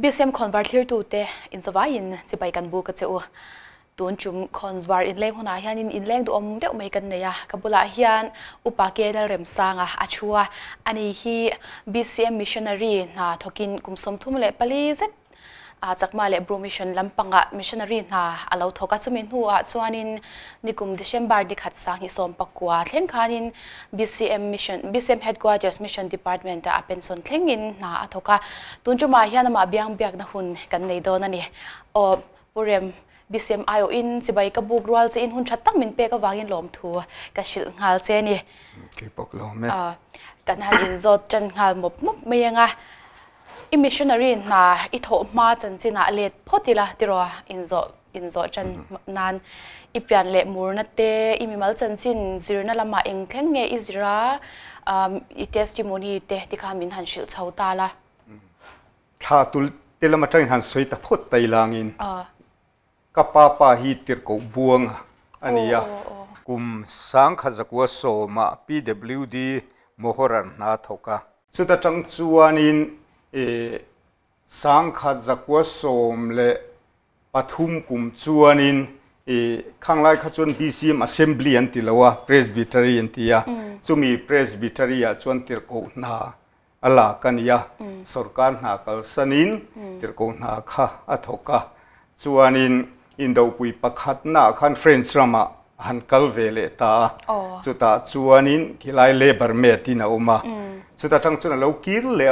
BCM khawnvar thlirtute inzawvaiin chibai kan buk a che u. Tun tum khawnvar inleng hunah hianin inleng duhawm deuh mai kan nei a, ka bulah hian Upa Ke Lalremsanga a thu a, ani hi BCM Missionary hna thawkin kum 34 zet Chakma leh Bru Mission lampangah missionary hna a lo thawk a, chumi hnuah chuanin nikum December ni khat 2019 thleng khanin BCM Mission, BCM Headquarters Mission Department-ah a pension thlengin hna a thawk a, tun tumah hian amah biang biakna hun kan nei dawn a ni. Aw, Pu Rem, BCM aiawhin chibai ka buk rual che in hun tha tak min pek avangin lawmthu ka hrilh nghal che a ni. Kei pawh ka lawm e. Kan han inzawt tan nghal mawp mawp mai ang a. I missionary hna i thawh hma chanchinah let phawt ila tiraw inzawh inzawh tan nan i pian leh murna te i mimal chanchin zirna lamah eng thleng nge i zir a i testimony te tikhan min han hrilh chho ta la. Thla tul te lam atangin han sawi ta phawt ta ilangin. Ka pa pa hi tirhkoh buanga a ni a. Kum 1910 ah PWD Mohorar hna thawk a. Chuta tang chuanin 1913 kum chuanin khanglai kha chuan BCM Assembly an ti lo a, Presbytery an ti a. Chumi Presbytery ah chuan tirhkoh hna a lak a ni a, sorkar hna kalsanin tirhkoh hna kha a thawk a. Chuanin indopui pakhatnaah khan French ramah a han kal ve leh ta a, chutah chuanin khilai labour mate in a awm a, chuta tang chuan a lo kir leh a,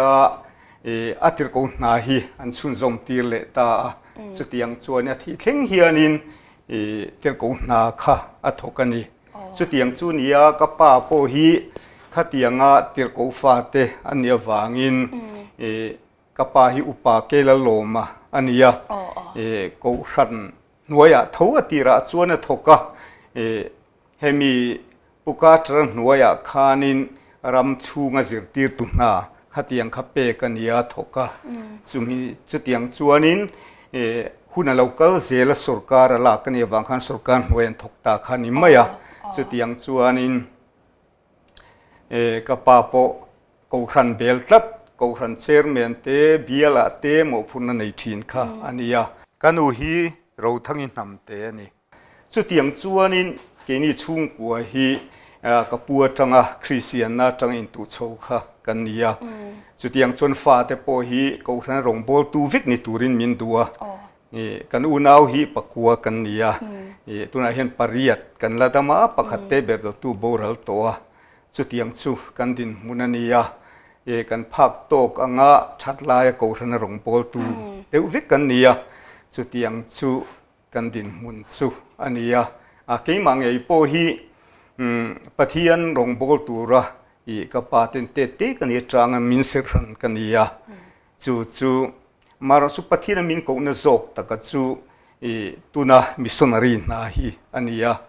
a tirhkoh hna hi an chhunzawm tir leh ta a, chutiang chuan a thih thleng hianin tirhkoh hna kha a thawk a ni. Chutiang chu nia ka pa pawh hi khatianga tirhkoh fate a nih avangin ka pa hi upa Kela Lawma a ni a, Kohhran hnuaiah tho a tirah chuan a thawk a, hemi Pu Carter-a hnuaiah khanin ram chhunga zirtirtu hna khatiang kha pek a ni a thawk a, chumi chutiang chuanin hun a lo kal zel a sorkar a lak a nih avang khan sorkar hnuai an thawk ta kha a ni mai a, chutiang chuanin ka pa pawh Kohhran bel tlat, Kohhran chairman te, bialah te mawhphurhna nei thin kha a ni a. Ka nu hi Rothangi hnamte a ni. Chutiang chuanin keini chhungkua hi ka pu atanga Kristianna atanga intuh chho kha kan ni a. Chutiang chuan fate pawh hi Kohhran rawngbawltu vek ni turin min duh a. Kan unau hi pakua kan ni a. Tunah hian pariat kan la dam a, pakhat te ber dawttu boral tawh a. Chutiang chu kan dinhmun a ni a, kan phak tawk anga that laia Kohhrana rawngbawltu deuh vek kan ni a. Chutiang chu Kan dinhmun chu a ni a, keimah ngei pawh hi Pathian rawngbâwl tura i ka pa ten tet te ka ni atanga min sirhran ka ni a, chu chu marawh chu Pathiana min kohna zawk taka chu i tuna missionary hna hi a ni a.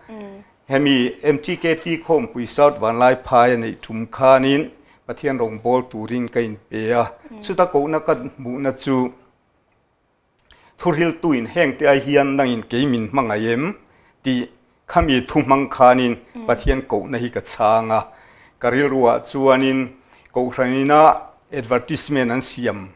Hemi MTKP khawmpui South Vanlaiphai a neih tum khanin Pathian rawngbâwl turin ka inpe a, chuta kohna ka hmuhna chu Thuhriltuin hengte ai hian nangin kei min hmangaih em? tih khami thu hmang khanin Pathian kohna hi ka chhang a. Ka rilruah chuanin Kohhranina advertisement an siam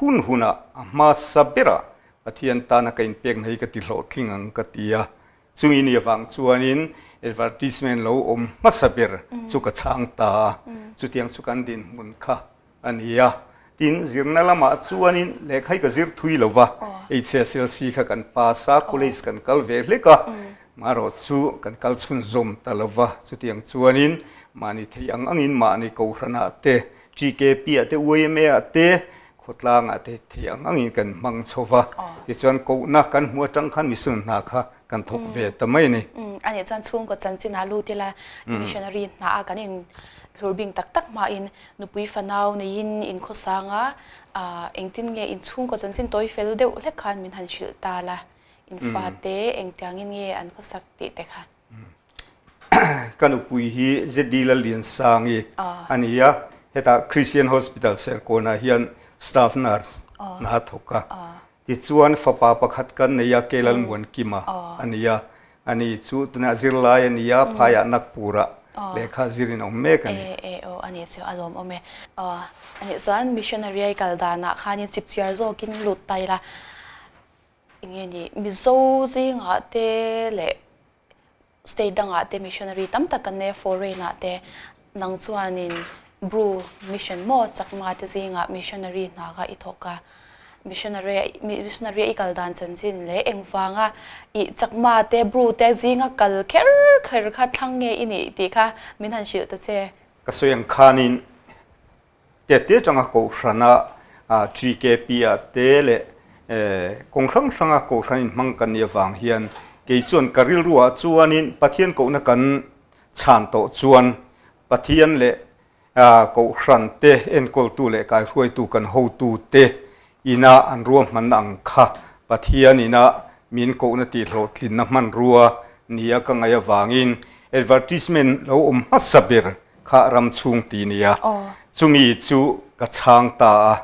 hun hunah a hmasa berah Pathian tana ka inpekna hi ka ti hlawhtling ang ka ti a. Chumi ni avang chuanin advertisement lo awm hmasa ber chu ka chhang ta a. Chutiang chu kan dinhmun kha a ni a. Tin, zirna lamah chuanin lehkha hi ka zir thui lo va, HSLC kha kan pass a, college kan kal ve hlek a, marawh chu kan kal chhunzawm ta lo va. Chutiang chuanin mahni theih ang angin mahni Kohhranah te, TKP ah te, YMA ah te, khawtlangah te theih ang angin kan hmang chho va. Tichuan kohna kan hmu atang khan mission hna kha kan thawk ve ta mai a ni. A nih chuan chhungkaw chanchinah lut ila missionary hnaah kan inthlur bing tak tak hmain Nupui fanau neiin in khawsang a, engtin nge in chhungkaw chanchin tawi fel deuh hlek khan min han hrilh ta la, in fate engtiangin nge an khawsak tih te kha. Ka nupui hi ZD Lalliansangi a ni a, hetah Christian Hospital Serkawnah hian staff nurse hna a thawk a. Tichuan fapa pakhat kan nei a, Kelalmuankima a ni a, ani chu tunah zirlai a ni a, phaiah Nagpur-ah. Lehkha zirin a awm mek a ni. E, e, aw, a nih chu a lawmawm e. Aw, a nih chuan missionary a i kal danah khanin chipchiar zawkin lut ta ila, eng nge ni, Mizo zingah te leh State dangah te missionary tam tak kan nei a, foreign ah te nang chuanin Bru mission maw Chakma te zingah missionary hna kha i thawk a, missionary missionary a i kal dan chanchin leh engvanga i Chakma te Bru te zinga kal kher kher kha thlang nge i nih tih kha min han hrilh ta che. Ka sawi ang khanin Tete atanga Kohhrana TKP-ah te leh kawng hrang hranga Kohhran inhmang kan nih avang hian kei chuan ka rilruah chuanin Pathian kohna kan chhan tawh chuan Pathian leh Kohhran te enkawltu leh kaihruaitu kan hotu te ina an ruahmanna ang kha Pathian ina min kohna tihhlawhtlinna hmanrua nia ka ngaih avangin advertisement lo awm hmasa ber kha ram chhung ti nia. Chumi chu ka chhang ta a.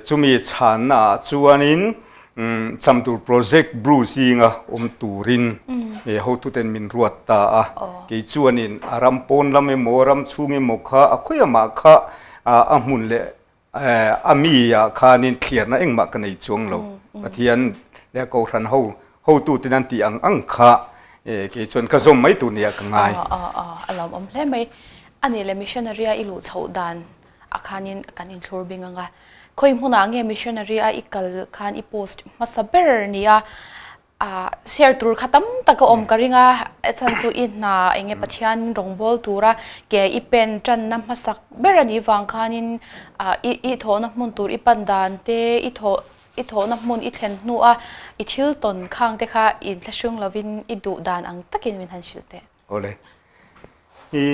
Chumi chhanna ah chuanin Chamdur Project Bru zinga awm turin hotuten min ruat ta a. Kei chuanin a ram pawn lam emaw ram chhung emaw kha a khawi amah kha a hmun leh A mi ah khanin thliarna engmah ka nei chuang lo. Pathian leh Kohhran ho hotuten an tih ang ang kha kei chuan ka zawm mai tur nia ka ngai. A lawmawm hle mai. A nih leh missionary a i luh chhoh dan ah khanin kan inthlur bing ang a. Khawi hmunah nge missionary a i kal khan i post hmasa ber nia Ah, share tur kha tam tak a awm ka ring a, a chhan chu i hna eng nge Pathian rawngbâwl tura ke i pen ṭanna hmasak ber a nih vang khanin ah i i thawhna hmun tur i pan dan te, i thawh i thawhna hmun i thlen hnua i thil tawn khang te kha inthlahrung lovin i duh dan ang takin min han hrilh teh. Awle. I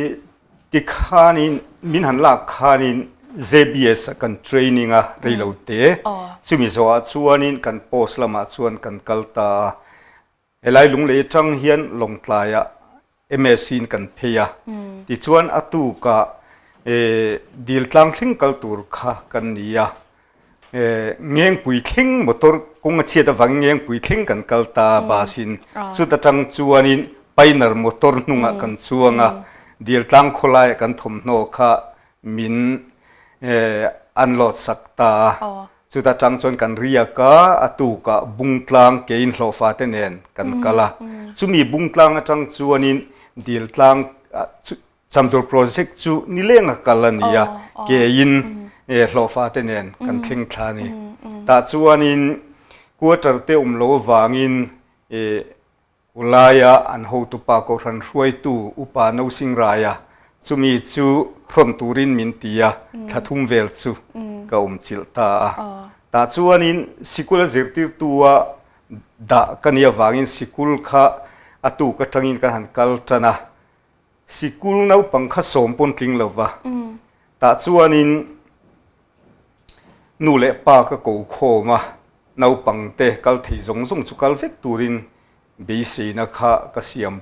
tikhanin min han lak khanin JBS a kan training a reilo te. Chumi zawhah chuanin kan post lamah chuan kan kal ta a. Helai Lunglei atang hian Lawngtlaiah MSc in kan phei a. Tichuan a tukah Diltlang thleng kal tur kha kan ni a. Ngengpui thleng motor kawng a chhiat avangin Ngengpui thleng kan kal ta bus in chuta tang chuanin Pioneer motor hnungah kan chuang a, Diltlang khawlaiah kan thawmhnaw kha min unload sak ta a, chuta tang chuan kan riak a, a tukah Bungtlang kein hlawhfa te nen kan kal a, chumi Bungtlang atang chuanin Diltlang Chamdur project chu nileng a kal a ni a, keiin hlawhfa te nen kan thleng thla a ni. Tah chuanin quarter te awm lo avangin Ulaia an hotupa Kohhran hruaitu Upa Nosing Raia chumi chu hrawn turin min ti a, thla thum vel chu ka awm chilh ta a. Tah chuanin sikul a zirtirtua dah ka nih avangin sikul kha a tuk atangin kan han kal tan a. Sikul naupang kha sawm pawn tling lo va, tah chuanin nu leh pa ka ko khawm a, naupang te kal thei zawng zawng chu kal vek turin beiseina kha ka siam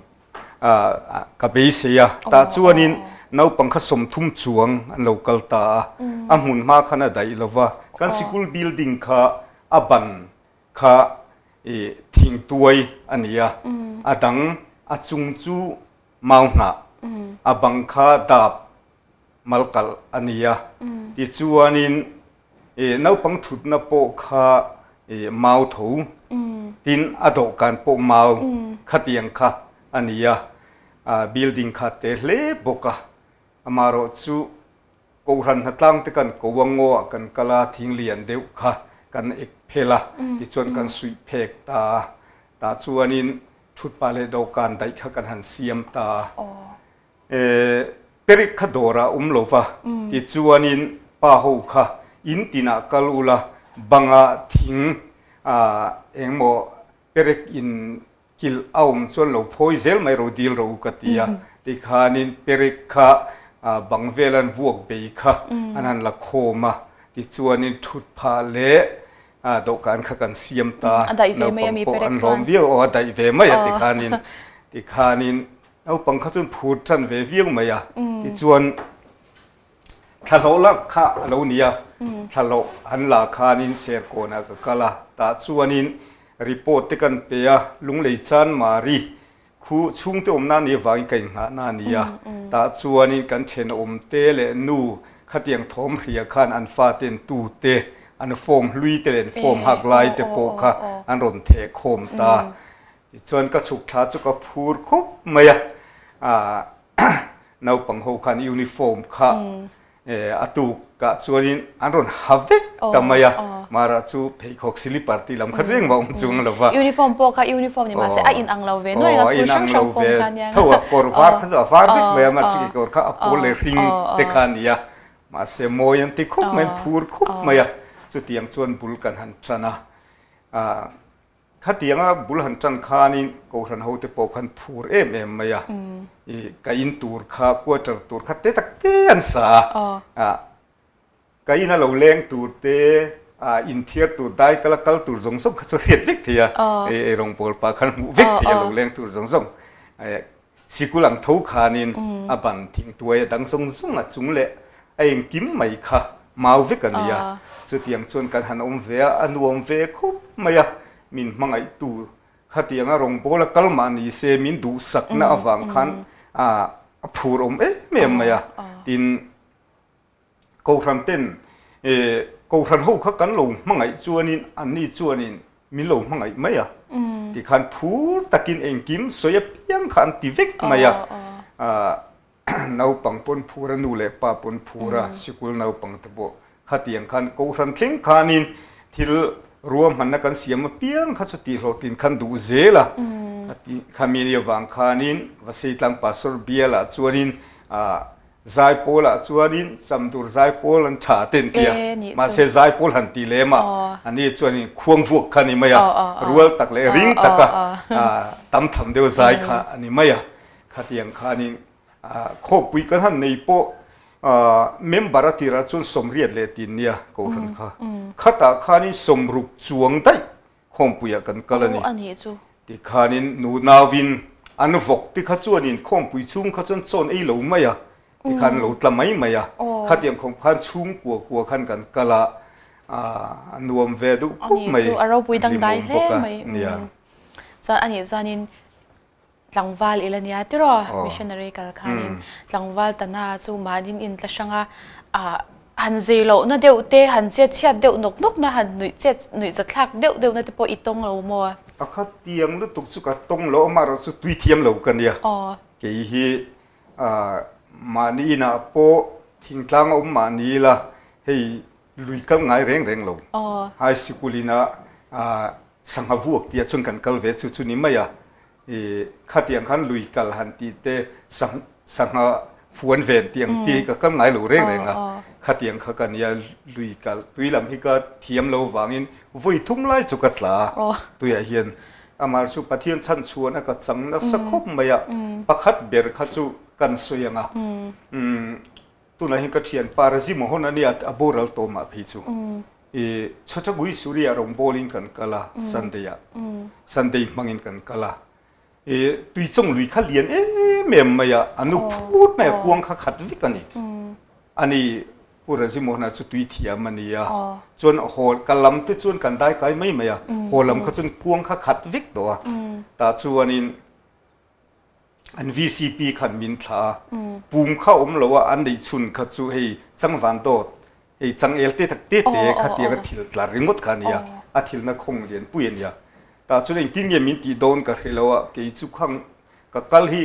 ka beisei a, tah chuanin naupang kha 30 chuang an lo kal ta a, a hmun hma khan a daih lo va, kan sikul building kha a ban kha thingtuai a ni a, a dang a chung chu mau hnah, a bang kha dap mal kalh a ni a, tichuanin naupang thutna pawh kha mau tho, tin a dawhkan pawh mau khatiang kha a ni a, building kha te hle bawk a, amaherawh chu Kohhran hnatlang te kan ko a ngaw ah kan kal a, thing lian deuh kha kan ek phel a, tichuan kan suih phek ta a, tah chuanin thutpah leh dawhkan daih kha kan han siam ta a. Perik kha dawrah a awm lo va, tichuanin pa ho kha in tinah kal ula, bangah thing engmaw perek in Kilh a awm chuan lo phawi zel mai ro dil ro ka ti a, tikhanin perek kha bang vel an vuak bei kha an han la khawm a, tichuanin thut phah leh dawhkan kha kan siam ta a, naupang pawh an hlawm viau aw a daih ve mai a tikhanin, tikhanin naupang kha chuan phur tan ve viau mai a, tichuan Thlahlawh lak kha a lo ni a, thlahlawh an la khanin Serkawnah ka kal a, tah chuanin report te kan pe a, Lunglei Chanmari Khu chhungte awmna a nih avangin ka innghahna a ni a, tah chuanin kan thenawmte leh nu khatiang thawm hria khan an faten tute, an form hlui te leh an form hak lai te pawh kha an rawn theh khawm ta. Tichuan ka chhuk thla chu ka phur khawp mai a, naupang ho khan uniform kha A tukah chuanin an rawn ha vek ta mai a, Mara chu pheikhawk silipar tih lam kha chu engmah awm chuang lo va. Uniform pawh kha uniform ni mahse a inang lo ve nuai a, school hrang hrang form kha nia. Tho a, kawr var kha chu a var vek mai a, mahse kekawr kha a pawl leh hring te kha a ni a, mahse mawi an ti khup mai, an phur khup mai a, chutiang chuan bul kan han tan a. Khatianga bul han tan khanin Kohhran hote pawh khan phur em em mai a, i ka in tur kha quarter tur kha te tak te an sa a, ka ina lo leng tur te, inthiar tur dai kala kal tur zawng zawng kha chu hriat vek thei a, eirawngbawl pah khan hmuh vek thei a lo leng tur zawng zawng. Sikul ang tho khanin a ban thingtuai a dang zawng zawng a chung leh a engkim mai kha mau vek a ni a. Chutiang chuan kan han awm ve a, a nuam ve khawp mai a, min hmangaihtu khatianga rawngbawla kal mah ni se min duhsakna avang khan a phur awm em em mai a. Tin, Kohhran ten Kohhran ho kha kan lo hmangaih chuanin anni chuanin min lo hmangaih mai a tikhan phur takin engkim sawi apiang kha an ti vek mai a, naupang pawn phur a nu leh pa pawn phur a sikul naupang te pawh khatiang khan Kohhran thleng khanin thil ruahmanna kan siam apiang kha chu tihhlawhtlin khan duh zel a, khami ni avang khanin Vaseitlang Pastor bialah chuanin Zaipawlah chuanin Chamdur Zaipawl an tha te an ti a, mahse Zaipawl han ti lem a, ani chuanin khuang vuak kha a ni mai a, rual tak leh ring taka tam tham deuh zai kha a ni mai a. Khatiang khanin khawpui kan han nei pawh member a tirah chuan sawmriat leh tin nia Kohhran kha. Khatah khanin sawmruk chuang daih Khawmpuiah kan kal a ni. Tikhanin nu nauin an vawk te kha chuanin khawmpui chhung kha chuan chawn ei lo mai a, tikhan an lo tla mai mai a. Khatiang khawm khan chhungkua kua khan kan kal a, a nuam ve duh khawp mai, a hlimawm bawk a nia. Chuan anih chuanin Tlangval ila nia tiraw missionary kal khanin tlangval tana chu mahnin in tla hrang a, ah han zei lohna deuh te han chet chhiat deuh nawk nawk na han nuih chet nuih zathlak deuh deuh na te pawh i tawng lo maw? A kha tiang lutuk chu ka tawng lo amaherawh chu tui thiam lo ka nia. Kei hi ah mahni inah pawh thingtlang a awm mahni ila hei lui kal ngai reng reng lo. High sikul inah ah sangha vuak tih ah chuan kan kal ve chu chu ni mai a. I khatiang khan lui kal han tih te sangha fuan ven tih ang tih hi ka kal ngai lo reng reng a, khatiang kha ka nia lui kal tui lam hi ka thiam lo vangin vawi thum lai chu ka tla a, tuiah hian amah chu Pathian chhan chhuan a ka chang nasa khawp mai a, pakhat ber kha chu kan sawi ang a, tunah hian ka thianpa Razimohan a nia a boral tawh mah phei chu. I Chhawchagui Suri ah rawngbâwl in kan kal a, Sunday ah, Sunday hmang in kan kal a. I tuichawng lui kha lian em em mai a, a nu phut mai a, kuang kha khat vek a ni. Ani Pu Razimohana chu tui thiam a ni a, chuan haw ka lam te chuan kan dai kai mai mai a, haw lam kha chuan kuang kha khat vek tawh a, tah chuanin An VCP khan min thlah a, pum kha awm lo a, an neih chhun kha chu hei changvan dawt, hei changel te tak te te kha tiang a thil tlar ringawt kha a nia, a thilna khawng lian pui a nia. Tah chuan engtin nge min tih dawn ka hre lo a, kei chu khang ka kal hi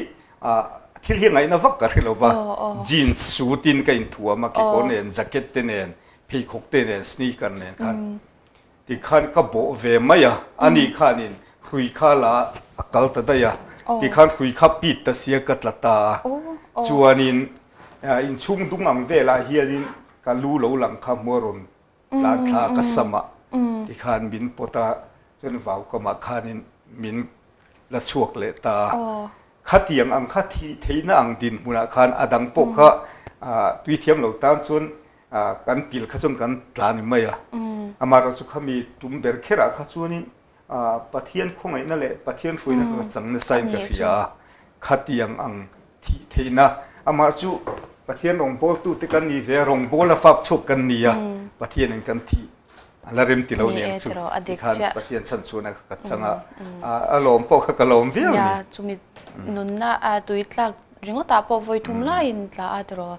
thil hi ngaihna vak ka hre lo va, jeans suit in ka inthuam a, kekawr nen, jacket te nen, pheikhawk te nen, sneaker nen khan. Tikhan ka bawh ve mai a, ani khanin hrui kha la a kal ta daih a, tikhan hrui kha pit ta sia ka tla ta a, chuanin inchhung dung ang velah hianin ka lu lo lang kha hmuh a rawn tlan thla a ka sam a, tikhan min pawt a, chuan vaukamah khanin min la chhuak leh ta a, khatiang ang kha thih theihna ang dinhmunah khan a dang pawh kha tui thiam lo tan chuan kan pil kha chuan kan tla ni mai a, amaherawh chu khami tum ber kherah kha chuanin Pathian khawngaihna leh Pathian hruaina kha ka chang nasa in ka hria a, khatiang ang thih theihna amah chu Pathian rawngbawltute kan ni ve a, rawngbawla fak chhuak kan ni a, Pathianin kan thih. A la rem ti lo niang chu tikhan Pathian chhan chhuahna kha ka chang a, a lawm pawh kha ka lawm viau a ni. Nia, chumi nunna a tui tlak ringawtah pawh vawi thum laiin tla a tiraw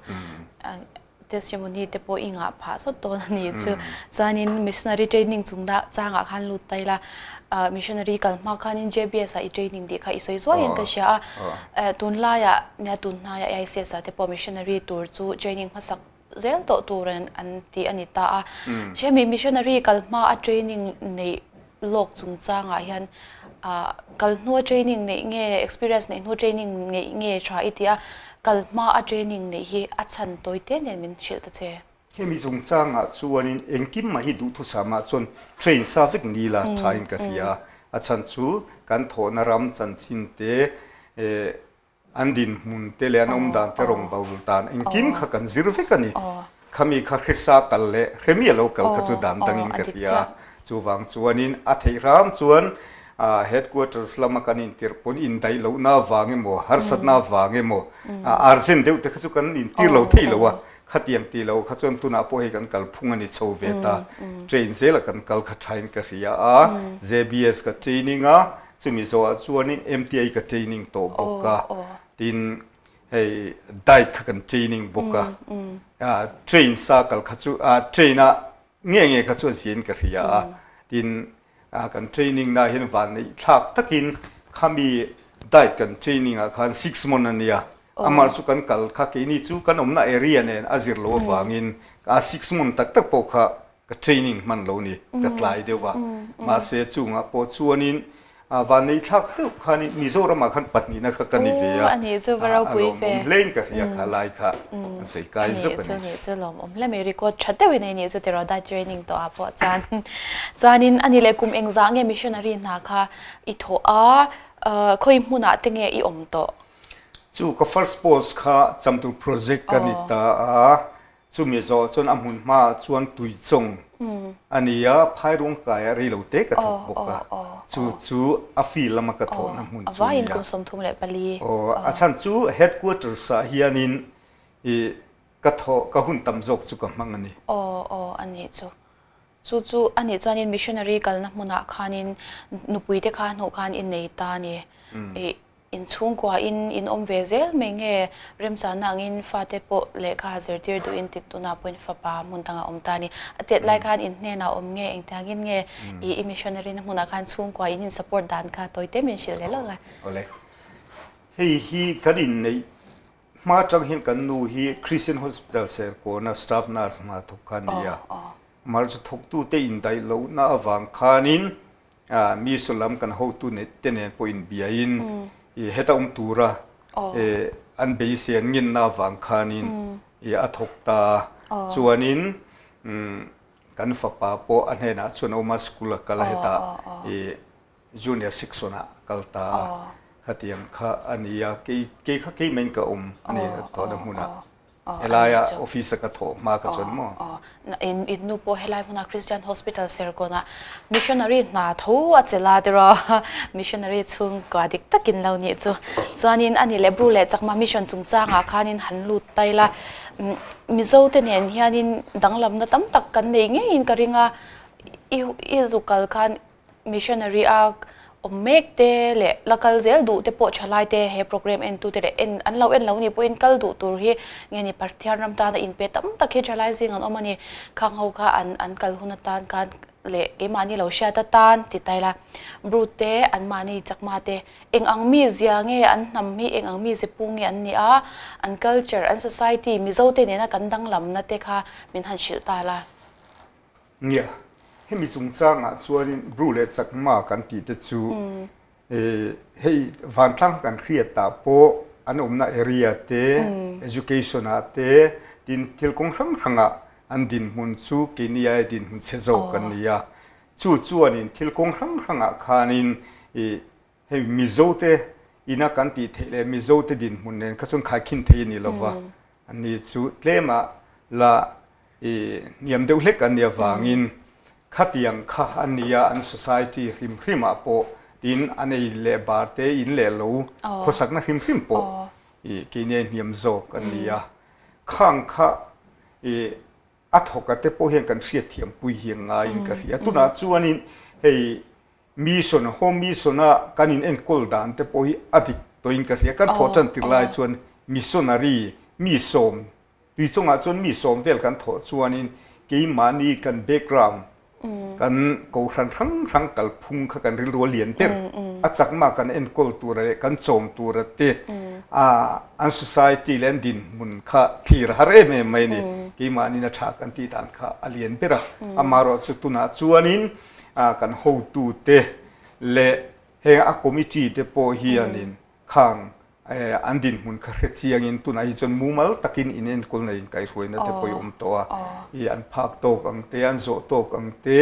testimony te pawh i ngah phah sawt dawn a ni chu. Chuanin missionary training chung dah changah khan lut ta ila, missionary kal hma khanin JBS ah i training tih kha i sawi zuaiin ka hria a, tunlaiah nia tun hnaiah AICS ah te pawh missionary tur chu training hmasak zel tawh tur an ti a ni ta a. Hemi missionary kal hma a training neih lawk chungchangah hian kal hnua training neih nge experience neih hnu training neih nge tha i ti a, kal hma a training neih hi a chhan tawi te nen min hrilh ta che. Hemi chungchangah chuanin engkim mah hi duhthusam ah chuan train sa vek ni la thain ka hria a, a chhan chu kan thawhna ram chanchin te An dinhmun te leh an awm dan te rawn bo dan engkim kha kan zir vek a ni. Khami kha hresa kal leh hremi a lo kal kha chu dan dangin ka hria a. Chuvang chuanin a theih hram chuan headquarters lama kan intirh pawn indaih lohna avang emaw, harsatna avang emaw, urgent deuh te kha chu kan intir lo thei lo a. Khatiang tih loh kha chuan tunah pawh hei kan kalphung a ni chho ve ta. Train zela kan kal kha thain ka hria a, JBS ka training a, Chumi zawhah chuanin MTI ka training tawh bawk a, tin hei diet kha kan training bawk a, train sa kal kha chu train a nge nge kha chu a ziain ka hria a, tin kan training na hian vanneih thlak takin khami diet kan training ah khan six month a nia, amah chu kan kal kha keini chu kan awmna area nen a zir loh avangin a six month tak tak pawh kha ka training hman lo ni, ka tlai deuh a. Mahse chungah pawh chuanin vannei thlak deuh khanin Mizoramah khan pahnihna kha ka ni ve a, a lawmawm hlein ka hria kha lai kha an sawi kai zuk a ni. Anih chu, anih chu lawmawm hle mai, record tha deuhin a nih chu tiraw diet training tawh ah pawh chuan. Chuanin ani leh kum engzah nge missionary hna kha i thawh a, khawi hmunah te nge i awm tawh? Chu ka first post kha Chamtu project ka ni ta a, Chumi zawh chuan a hmun hmaah chuan tuichawng a ni a, phairuang kaiah rei lo te ka thawk bawk a, chu chu a field lama ka thawhna hmun chu a ni a. Aw, a chhan chu headquarters ah hianin i ka thawh, ka hun tam zawk chu ka hmang a ni. Aw, aw, a nih chu. Chu chu a nih chuanin missionary kalna hmunah khanin nupui te kha hnuh khan i nei ta a ni. I Inchhungkua in in awm ve zel mai nge remchana angin fate pawh lehkha zirtir duhin ti tunah pawhin fapa hmun dangah awm ta a ni. A tet lai khan in hnenah awm nge engtiangin nge i i missionary na hmunah khan chhungkua in in support dan kha tawi te min hrilh leh lawk la. Awle. Hei hi kan inneih hma atang hian kan nu hi Christian Hospital Serkawna staff nurse hna thawk kha a ni a. March thawktute indaih lohna avang khanin Mi sullam kan hotu te nen pawh inbiain i heta awm tura an beisei an nginna avang khanin i a thawk ta a. Chuanin kan fapa pawh a hnenah chuan a awm a, school a kal a hetah i junior section ah a kal ta a. Khatiang kha a ni a, kei kha keimahin ka awm a ni tawhna hmunah. Helaia office a ka thawh hma ka chuan maw? In in nu pawh helai hmuna Christian Hospital Serkawnah missionary hna tho a che la tiraw? Missionary chhungkua dik takin lo nih chu. Chuanin ani leh Bru leh Chakma mission chungchangah khanin han lut ta ila, Mizo te nen hianin danglamna tam tak kan nei ngeiin ka ring a, i i zu kal khan Missionary a awm mek te leh la kal zel duh te pawh thalai te he program en tu te leh en an lo en lo nih pawhin kal duh tur hi nge ni Pathian ram tana inpe tam tak hi thalai zing an awm a ni. Khang ho kha an an kal hun atan khan leh keimahni lo hriat atan ti ta ila Bru te anmahni Chakma te eng ang mi zia nge an hnam hi eng ang mi ze pu nge an nih a an culture an society Mizo te nena kan danglamna te kha min han hrilh ta la. Nia, hemi chungchangah chuanin Bru leh Chakma kan tih te chu hei vantlang kan hriatah pawh an awmna area te, education ah te, tin thil kawng hrang hrangah an dinhmun chu keini aia dinhmun chhe zawk an ni a. Chu chuanin thil kawng hrang hrangah khanin Hei Mizote ina kan tih theih leh Mizote dinhmun nen kha chuan khaikhin thei a ni lova, ani chu tlema la i hniam deuh hlek an nih avangin khatiang kha a nia an society hrim hrimah pawh tin an ei leh bar te in leh lo khawsakna hrim hrim pawh i keini a hniam zawk an ni a, khang kha i. A thawk a te pawh hian kan hriatthiam pui hi ang ngaiin ka hria. Tunah chuanin hei mission, home mission a kan in enkawl dan te pawh hi a dik tawhin ka hria. Kan thawh tan tir lai chuan missionary mi sawm, tui chungah chuan mi sawm vel kan thawh chuanin keimahni kan background Kan kohhran hrang hrang kalphung kha kan rilru a lian ber. A chakma kan enkawl tura leh kan chawm tura te an society leh an dinhmun kha thlir a har em em mai a ni. Keimahniin a tha kan tih dan kha a lian ber a. Amaherawhchu tunah chuanin kan hotute leh heng a committee te pawh hianin khang an dinhmun kha hre chiangin tunah hi chuan mumal takin in enkawl nei in kaihhruaina te pawh i awm tawh a, i an phak tawk ang te, an zawh tawk ang te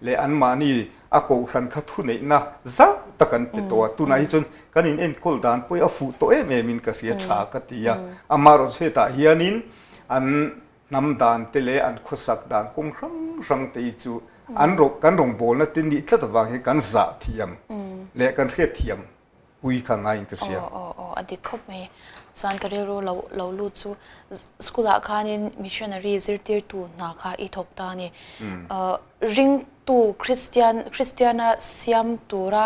leh anmahni a kohhran kha thuneihna zau tak an pe tawh a, tunah hi chuan kan in enkawl dan pawh hi a fuh tawh em em in ka hria tha ka ti a, amaherawhchu hetah hianin an hnam dan te leh an khawsak dan kawng hrang hrang te hi chu an kan rawngbawlna te nih tlat avang hian kan zah thiam leh kan hriat thiam pui kha ngaiin ka hria. Aw aw aw a dik khawp mai. Chuan ka rilru lo lo lut chu school ah khanin missionary zirtirtu hna kha i thawk ta a ni. Ringtu Kristian Kristiana siam tura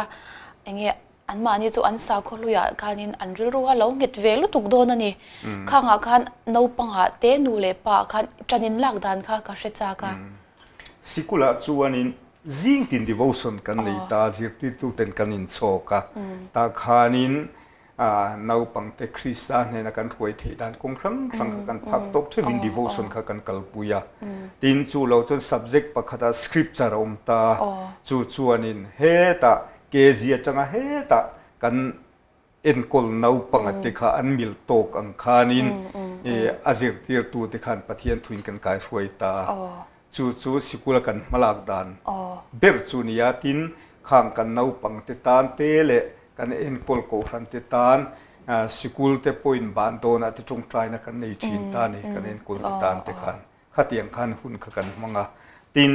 enge anmahni chu an sakhaw hluiah khanin an rilru kha lo nghet ve lutuk dawn a ni. Khangah khan naupangah te nu leh pa ah khan ṭan in lak dan kha ka hre chak a. Sikulah chuanin zing tin devotion kan nei ta, zirtirtuten kan inchhawk a, tah khanin naupangte Krista hnena kan hruai theih dan kawng hrang hrang kha kan phak tawk theuhin devotion kha kan kalpui a. Tin, chu lo chuan subject pakhatah scripture a awm ta, chu chuanin hetah KG atanga hetah kan enkawl naupanga te kha an mil tawk ang khanin a zirtirtu te khan Pathian thuin kan kaihruai ta a. Chu chu sikula kan hmalak dan ber chu nia tin khang kan naupang te tan te leh kan enkawl kohhran te tan sikul te pawhin ban dawnah te tawngtaina kan nei thin ta a ni kan enkawl te tan te khan. Khatiang khan hun kha kan hmang a. Tin,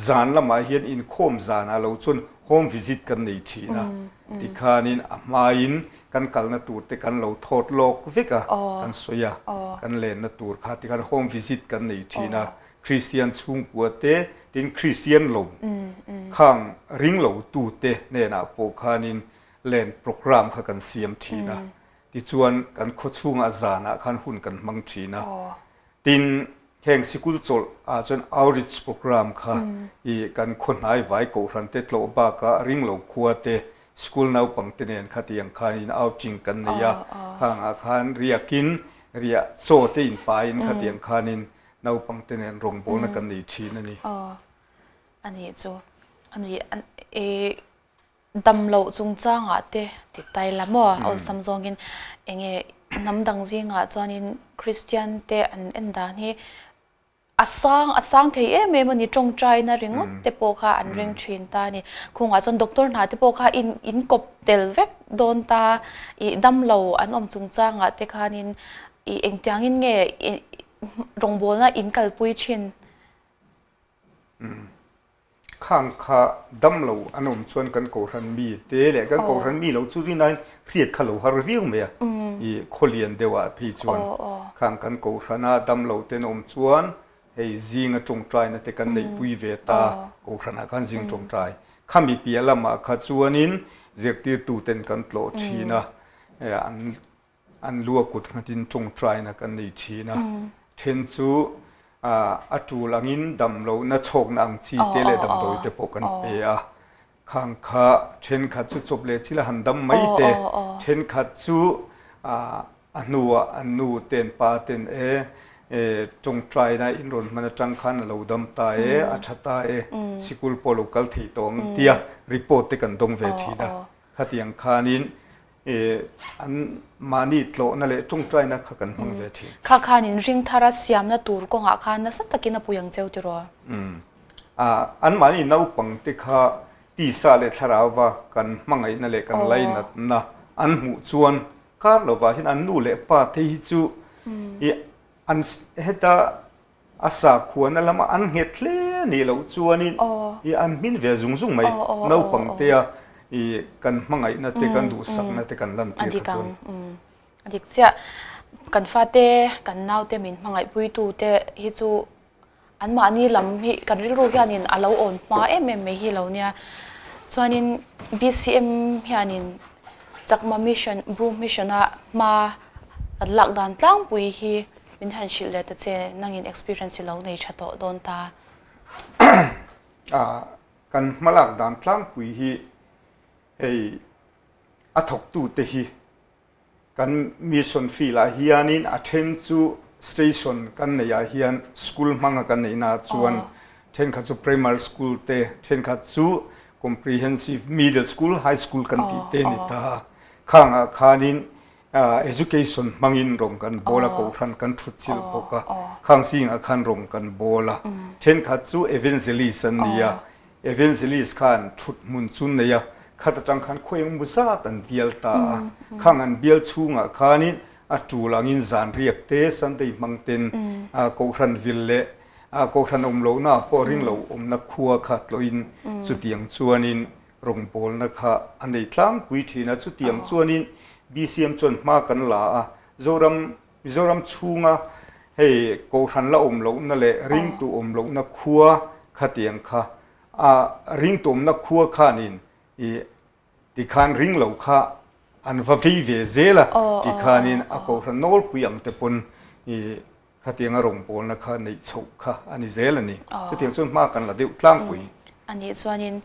zan lamah hian inkhawm zanah lo chuan home visit kan nei thin a. Tikhanin a hmain kan kalna tur te kan lo thawt lawk vek a, kan sawi a, kan lenna tur kha tikhan home visit kan nei thin a. Kristian chhungkua te, tin Kristian lo khang ring lo tute hnenah pawh khanin len programme kha kan siam thin a. Tichuan kan khawchhungah zanah khan hun kan hmang thin a. Tin, heng sikul chawlh ah chuan outreach programme kha i kan khaw hnai vai kohhran te tlawh bakah ringlo khua te school naupang te nen khatiang khan in outing kan nei a, khang ah khan riakin riah chaw te in pain khatiang khanin naupang te nen rawngbawlna kan nei thin a ni. Aw, a nih chu. A ni, i Damloh chungchangah te ti tai la maw? Awlsam zawngin enge hnam dang zingah chuanin Kristian te an en dan hi a sang a sang thei em em a ni, tawngtaina ringawt te pawh kha an ring thin ta a ni. Khungah chuan doctor hna te pawh kha in in kawp tel vek dawn ta, ih damlo an awm chungchangah te khanin ih engtiangin nge rawngbawlna in kalpui thin? Khang kha dam lo an awm chuan kan kohhran mi te leh kan kohhran mi lo chu rinain hriat kha lo har viau mai a, i khawlian deuh ah phei chuan khang kan kohhrana dam lo ten awm chuan hei zinga tawngtaina te kan neihpui ve ta, kohhran ah khan zing tawngtai. Khami piah lamah kha chuanin zirtirtu ten kan tlawh thin a, an An lu a kut nghatin tawngtaina kan nei thin a, then chu a tul angin damlohna chhawkna ang chi te leh damdawi te pawh kan pe a, khang kha thenkhat chu chawp leh chila han dam mai te, thenkhat chu a hnuah an nu ten pa ten e tawngtaina in rawn hman atang khan a lo dam ta e, a tha ta e, sikul pawh lo kal thei tawh ang tia report te kan dawng ve thin a, khatiang khanin An mahni tlawhna leh tawngtaina kha kan hmang ve thin. Kha khan in ring thara siamna tur kawngah khan nasa takin a pui ang cheu tiraw? An mahni naupangte kha tisa leh thlarauva kan hmangaihna leh kan lainatna an hmuh chuan kar lovah hian an nu leh pa te hi chu an heta A sakhuana lama an nghet hle nih loh chuanin i an hmin ve zung zung mai. Naupangtea i kan hmangaihna te, kan duhsakna te kan lantir kha chuan. A dik chiah. Kan fate, kan naute min hmangaihpuitu te hi chu. Anmahni lam hi kan rilru hianin a lo awn hma em em mai hi lo nia. Chuanin BCM hianin Chakma Mission, Bru Mission-a hma kan lak dan tlangpui hi min han hrilh leh ta che, nangin experience i lo nei tha tawh dawn ta. Kan hma lak dan tlangpui hi hei a thawktute hi Kan mission field ah hianin a then chu station kan neih ah hian school hmanga kan neih na chuan thenkhat chu primary school te thenkhat chu comprehensive middle school high school kan tih te ni ta a khang ah khanin education hmangin rawng kan bawl a kohhran kan thut chilh bawk a khang zingah khan rawng kan bawl a thenkhat chu evangelist an ni a Evangelist khan thut hmun chu nei a, khat atang khan khaw engemaw zat an bial ta a. Khang an bial chhungah khanin a tul angin zan riak te, Sunday hmang ten Kohhran vil leh Kohhran awm lohna ah pawh ring lo awmna khua kha tlawhin chutiang chuanin rawngbawlna kha a nei tlangpui thin a. Chutiang chuanin BCM chuan hma kan la a, Zoram Mizoram chhunga hei Kohhran la awm lohna leh ringtu awm lohna khua khatiang kha a ringtu awmna khua khanin i tikhan ring lo kha an va vei ve zel a tikhanin a Kohhran nawlpui ang te pawn i khatianga rawngbawlna kha neih chhoh kha a ni zel a ni. Chutiang chuan hma kan la deuh tlangpui. Anih chuanin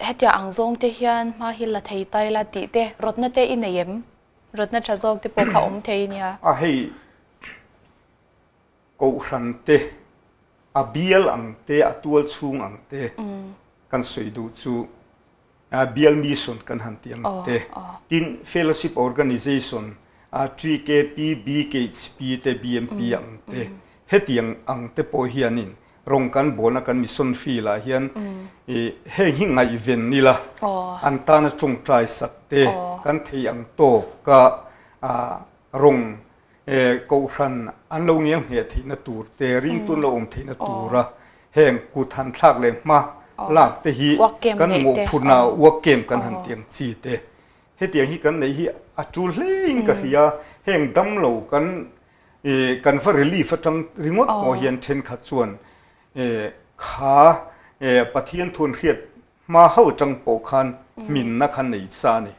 hetia ang zawng te hian hma hi la thei tai la tih te rawtna te i nei em? Rawtna tha zawk te pawh kha awm thei nia. A hei Kohhran te, a bial ang te, a tual chhung ang te kan sawi duh chu bial mission kan han tih ang te, tin fellowship organization TKP, BKHP te, BMP ang te, hetiang ang te pawh hianin Rawng kan bawlna kan mission field ah hian heng hi ngaihven ila an tana tawngtai sak te kan thei ang tawk a rawng kohhran an lo ngel ngheh theihna tur te ringtu an lo awm theihna tura heng kut han thlak leh hma lak te hi kan mawhphurhna work camp kan han tih ang chi te hetiang hi kan neih hi a tul hlein ka hria heng damlo kan Kan va relief atang ringawt pawh hian thenkhat chuan kha Pathian thuan hriat hma ho atang pawh khan hminna kha nei sa a ni.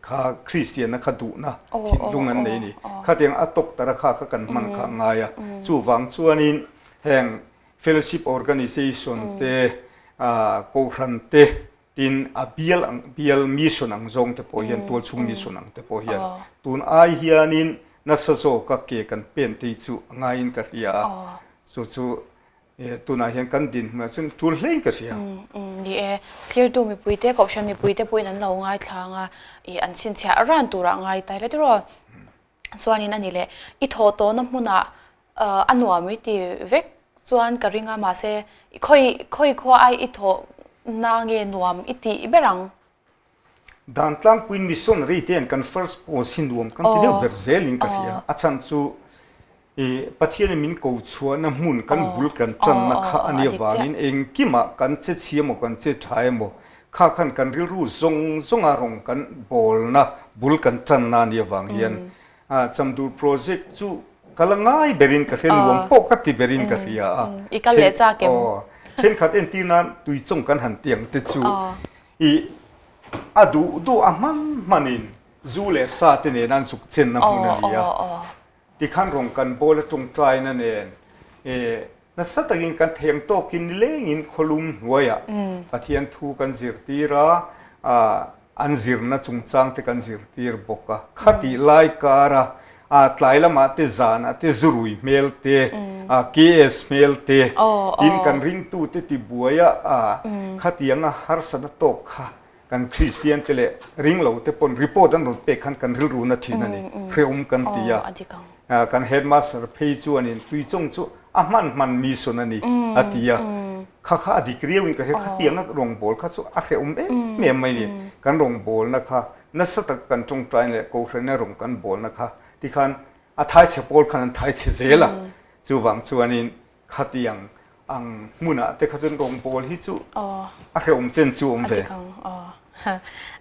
Kha Kristianna kha duhna thinlung an nei a ni. Khatiang a doctor a kha kha kan hman kha a ngai a. Chuvang chuanin heng fellowship organization te, kohhran te, Tin, a bial ang, bial mission ang zawng te pawh hian, tualchhung mission ang te pawh hian tun ai hianin nasa zawka ke kan pen te hi chu a ngaiin ka hria a, chu chu tunah hian kan dinhmunah chuan tul hlein ka hria. Ni e, thlirtu mipuite, kohhran mipuite pawhin an lo ngaithlang a, ih an chhinchhiah ran turah ngai ta ila tiraw? Chuanin a ni leh, i thawh tawhna hmunah a nuam i ti vek chuan ka ring a, mahse khawi khawi khua ai i thawh na nge nuam i tih ber ang? Dan tlangpuiin missionary te hian kan first post hi nuam kan ti deuh ber zelin ka hria. A chhan chu i Pathianin min ko chhuahna hmun kan bul kan tanna kha a nih avangin engkimah kan che chhia emaw kan che tha emaw kha khan kan rilru zawng zawnga rawng kan bawlna bul kan tanna a nih avang hian Chamdur project chu ka la ngai berin ka hria, nuam pawh ka ti berin ka hria a. I kal leh chak em? Thenkhat entir nan tuichawng kan han ti ang te chu i a duh duh a hman hmanin zu leh sa te nen an zuk chenna hmun a ni a. Tikhan rawng kan bawl a tawngtaina nen Nasa takin kan theng tawkin nilengin khawlum hnuaiah Pathian thu kan zirtir a, an zirna chungchang te kan zirtir bawk a. Khatih lai kara tlai lamah te zanah te zurui hmel te, KS hmel te, tin kan ringtute tibuaia khatianga harsatna tawk kha Kan Kristian te leh ringlo te pawn report an rawn pek khan kan rilru na thin a ni, hrehawm kan ti a. Kan headmaster phei chuanin tuichawng chu a hman hman mission a ni a ti a. Kha kha a dik riauin ka hria, khatianga rawngbâwl kha chu a hrehawm em em mai ni. Kan rawngbâwlna kha nasa taka kan tawngtaina leh Kohhrana rawng kan bâwlna kha tikhan a thaichhe pawl khan an thaichhe zel a. Chuvang chuanin Khatiang ang hmunah te kha chuan rawngbawl hi chu a hrehawm chen chu awm ve. A dik ang aw.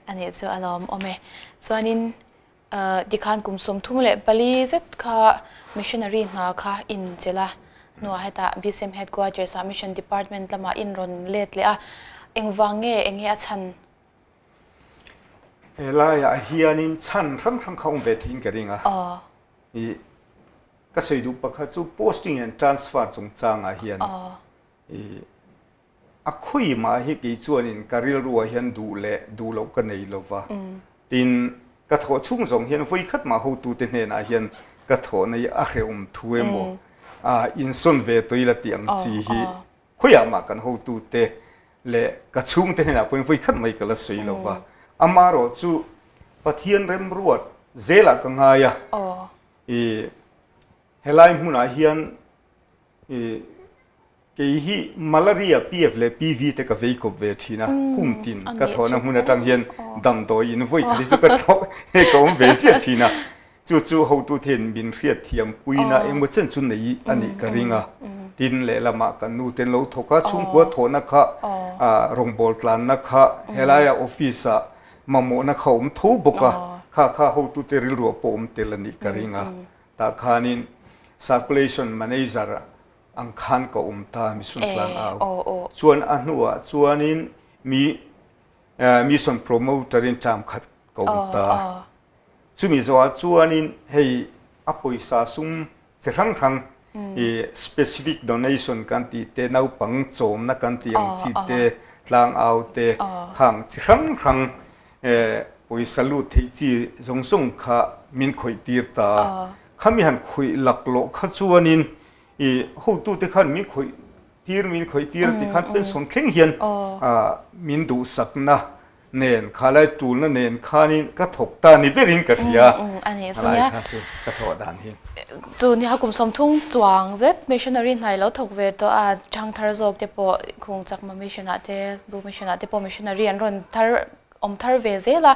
A nih chu a lawm awm e. Chuanin tikhan kum 34 zet kha missionary hna kha in chelh a. Hnuah hetah BCM Headquarters ah Mission Department lamah in rawn let leh a, engvang nge eng nge a chhan? He laiah hianin chhan hrang hrang kha awm ve theiin ka ring a. I ka sawi duh pakhat chu posting and transfer chungchangah hian i A khawi mah hi kei chuanin ka rilruah hian duh leh duh loh ka nei lo va. Tin, ka thawh chhung zawng hian vawikhat mah hotute hnenah hian ka thawhna hi a hrehawm thu emaw, insawn ve tawh ila tih ang chi hi khawiah mah kan hotute leh ka chhungte hnenah pawhin vawikhat mai ka la sawi lo va. Amaherawh chu Pathian remruat zelah ka ngai a, i helai hmunah hian i Kei hi Malaria, PF leh PV te ka vei kawp ve thin a, kum tin ka thawhna hmun atang hian damdawi in vawi khat hi chu ka thawh he ka awm ve ziah thin a, chu chu hotu te hian min hriat thiam puina engmaw chen chu nei a nih ka ring a, tin lehlamah kan nu ten lo thawk a, chhungkua thawhna kha rawngbâwl tlanna kha helaia office ah mamawhna kha awm tho bawk a, kha kha hotu te rilruah pawh awm tel a nih ka ring a, tah khanin circulation manager ang khan ka awm ta mission tlang au chuan a hnuah chuanin mi mission promoter in term khat ka awm ta chumi zawhah chuanin hei a pawisa sum chi hrang hrang i specific donation kan tih te naupang chawmna kan tih ang chi te tlang au te khang chi hrang hrang pawisa lut theih chi zawng zawng kha min khawih tir ta khami han khawih laklawh kha chuanin I hotute khan min khawih tir min khawih tir ti khan pension thleng hian min duhsakna nen khalai tulna nen khanin ka thawk ta ni berin ka hria khalai kha chu ka thawh dan hi. Chu nia kum sawmthung chuang zet missionary hnai lo thawk ve tawh a thangthar zawk te pawh khung chakma mission ah te Bru mission ah te pawh missionary an rawn thar awm thar ve zel a,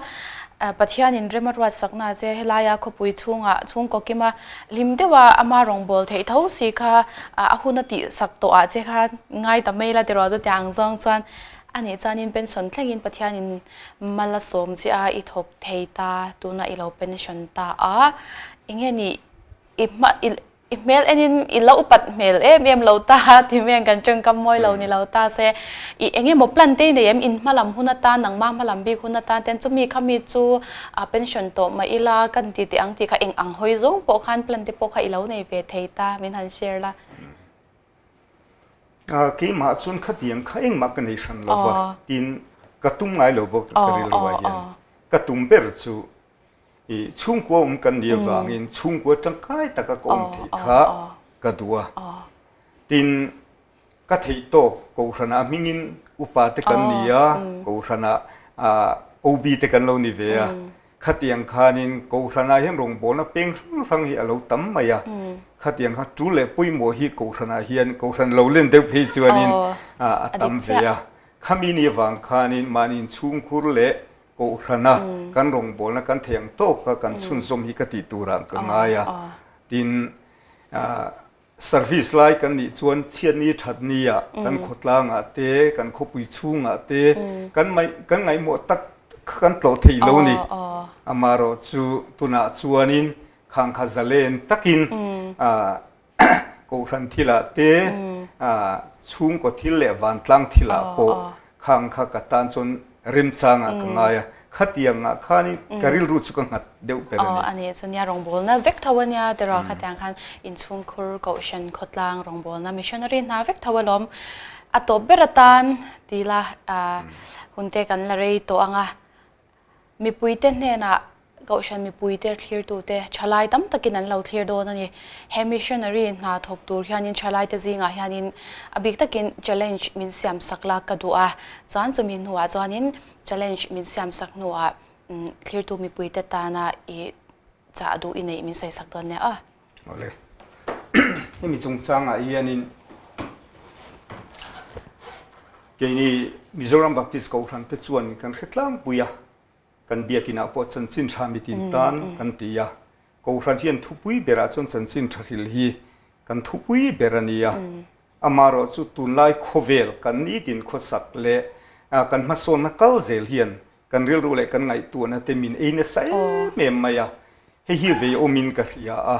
Pathianin rem a ruat sakna che helaia khawpui chhungah chhungkaw kima hlim deuha ama rawngbâwl theih tho si kha a hun a tih sak tawh ah che kha ngai ta mai la tiraw chutiang ang zawng chuan a nih chuanin pension thlengin Pathianin mal a sawm che a i thawk thei ta tunah i lo pension ta a enge ni i hma i I hmel enin i lo upat hmel em em lo ta ti mai ang kan tawngkam mawi lo ni lo ta se i eng emaw plan te i nei em in hmalam hun atan nangmah hmalam bik hun atan ten chumi khami chu a pension tawh mah ila kan ti teh ang tih kha eng ang hawi zawng pawh khan plan te pawh kha i lo nei ve thei ta min han share la. Keimah chuan khatiang kha engmah ka nei hran lo va tin ka tum ngai lo bawk ka rilru ah hian ka tum ber chu I chhungkua awm kan nih avangin chhungkua tangkai taka ka awm theih kha ka duh a. Tin, ka theih tawk Kohhranah hmingin upa te kan ni a, Kohhranah OB te kan lo ni ve a. Khatiang khanin Kohhranah hian rawngbawlna peng hrang hrang hi a lo tam mai a. Khatiang kha tul leh pawimawh hi Kohhranah hian Kohhran lo len deuh phei chuanin a tam ve a. Khami ni avang khanin mahni inchhungkhur leh Kohhrana kan rawngbawlna kan thei ang tawka kan chhunzawm hi ka tih turah ka ngai a. Tin, service lai kan nih chuan chhiatni thatnia kan khawtlangah te, kan khawpui chhungah te kan kan ngaihmawh tak kha kan tlawh thei lo ni. Amaherawhchu tunah chuanin khang kha zalen takin Kohhran thilah te, chhungkaw thil leh vantlang thilah pawh khang kha ka tan chuan remchangah ka ngai a, khatiangah khanin ka rilru chu ka nghat deuh ber a ni. Aw a ni, chunia rawngbawlna vek tho a nia tiraw khatiang khan inchhungkhur kohhran khawtlang rawngbawlna missionary hna vek tho alawm a tawp ber atan ti ila hunte kan la rei tawh ang a. Mipuite hnenah Kohhran mipuite thlirtute thalai tam takin an lo thlir dawn a ni. He missionary hna thawk tur hianin thalaite zingah hianin a bik takin challenge min siam sak la ka duh a, chuan chumi hnuah chuanin challenge min siam sak hnuah thlirtu mipuite tana i chah duh i neih min sawi sak dawn nia aw. Awle. Hemi chungchangah hianin keini Mizoram Baptist Kohhran te chuan kan hre tlangpui a, kan biakinah pawh chanchin tha mitin tan kan ti a, Kohhran hian thupui berah chuan chanchin tha hril hi kan thupui ber a ni a. Amaherawh chu tunlai khawvel kan nitin khawsak leh kan hmasawnna kal zel hian kan rilru leh kan ngaihtuahna te min ei nasa em em mai a, hei hi vei awmin ka hria a,